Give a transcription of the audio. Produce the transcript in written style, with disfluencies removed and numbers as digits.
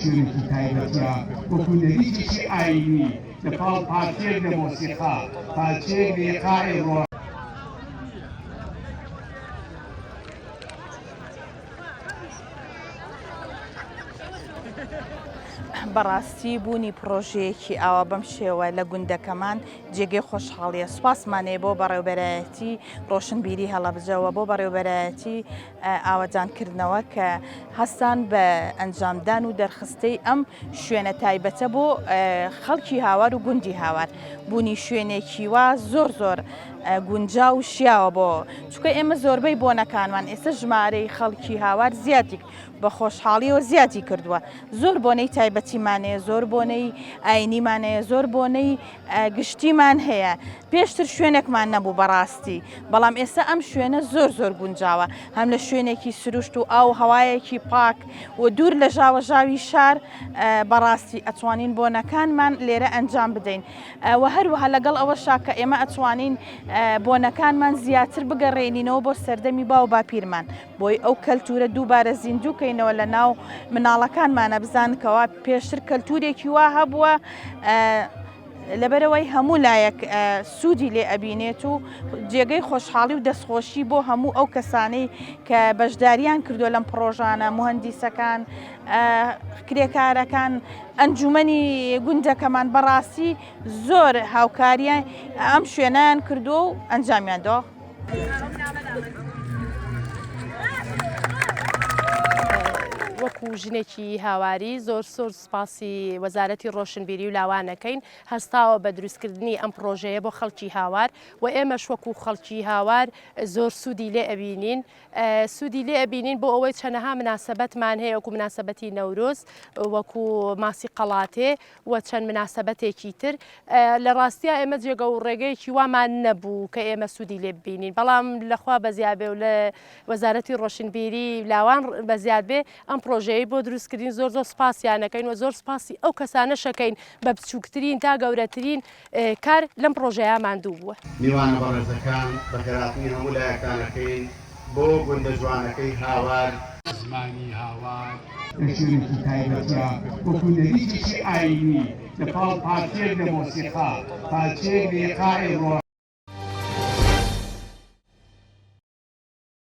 شوێنێکی تایبەتیا وەکو نەریتێکی ئایینی لە پاڵ پارچەیەک لە مۆسیقا، پارچەیەک لە ئیقاعی ڕۆح. بەڕاستی بوونی پڕۆژەیەکی ئاوا بەم شێوە لە گوندەکەمان جێگەی خۆشحاڵیە سوپاسمان هەیە بۆ بەڕێوبەرایەتی ڕۆشنبیری هەڵەبجەوە بۆ بەڕێوبەرایەتی ئاوەدانکردنەوە کە هەستان بە ئەنجامدان و دەرخستەی ئەم شوێنە تایبەتە بۆ خەڵکی هاوار و گوندی هاوار بوونی شوێنێکی وا زۆر زۆر گونجاو و شیاوە بۆ چونکە ئێمە زۆربەی بۆنەکانمان ئێستا ژمارەی خەڵکی هاوار زیادی بە خۆشحاڵیەوە زیادی کردووە زۆر بۆنەی تایبەتیمان هەیە زۆر بۆنەی ئاینیمان هەیە زۆر بۆنەی گشتیمان هەیە پێشتر شوێنێکمان نەبوو بەڕاستی بەڵام ئێستا ئەم شوێنە زۆر زۆر گونجاوە هەم لە شوێنێکی سروشت و ئاو هەوایەکی پاک و دوور لە ژاوەژاوی شار بەڕاستی ئەتوانین بۆنەکانمان لێرە ئەنجام بدەین و هەروەها لەگەڵ ئەوەشا کە ئێمە ئەتوانین بۆنەکانمان زیاتر بگەڕێنینەوە بۆ سەردەمی باو باپیرمان بۆی ئەو کەلتورە دووبارە زیندوو کەینەوە لە ناو مناڵەکانمانە بزان کەوا پێشتر کەلتورێکی وا هەبووە لەبەرەوەی هەموو لایەک سوودی لێ ئەبینێت و جێگەی خۆشحاڵی و دەستخۆشی بۆ هەموو ئەو کەسانەی کە بەشداریان کردووە لەم پڕۆژانە مهندیسەکان کرێکارەکان ئەنجومەنی گوندەکەمان بەڕاستی زۆر هاوکاریان ئەم شوێنیان کردووە و ئەنجامیان داوە. وەکو ژنێکی هاواری زۆر زۆر سپاسی وەزارەتی ڕۆشنبیری و لاوانەکەین هەستاوە بە دروستکردنی ئەم پڕۆژەیە بۆ خەڵکی هاوار و ئێمەش وەکو خەڵکی هاوار زۆر سوودی لێ ئەبینین سوودی لێ ئەبینین بۆ ئەوەی چەنەها مناسەبەتمان هەیە وەکو مناسەبەتی نەورۆز وەکو ماسی قەڵاتێ و چەند مناسەبەتێکی تر لە ڕاستیا ئێمە جێگە و ڕێگەیەکی وامان نەبوو کە ئێمە سوودی لێ ببینین بەڵام لەخوا بەزیاد بێ و لە وەزارەتی ڕۆشنبیری لاوان بەزیاد بێ ئەم پرۆژەیەی بۆ دروستکردین زۆر زۆر سپاسیانەکەین و زۆر سپاسی ئەو کەسانە شەکەین بە بچووکترین تا گەورەترین کار لەم پڕۆژەیە ماندوو بووە. میوانە بەڕێزەکان بەخێرهاتنی هەموو لایەکتان ئەکەین بۆ گوندە جوانەکەی هاوار. زمانی هاوار لە شوێنێکی تایبەتیا وەکو نەریتێکی ئایینی لە پاڵ پارچەیەک لە مۆسیقا، پارچەیەک لە ئیقاعی ڕۆح.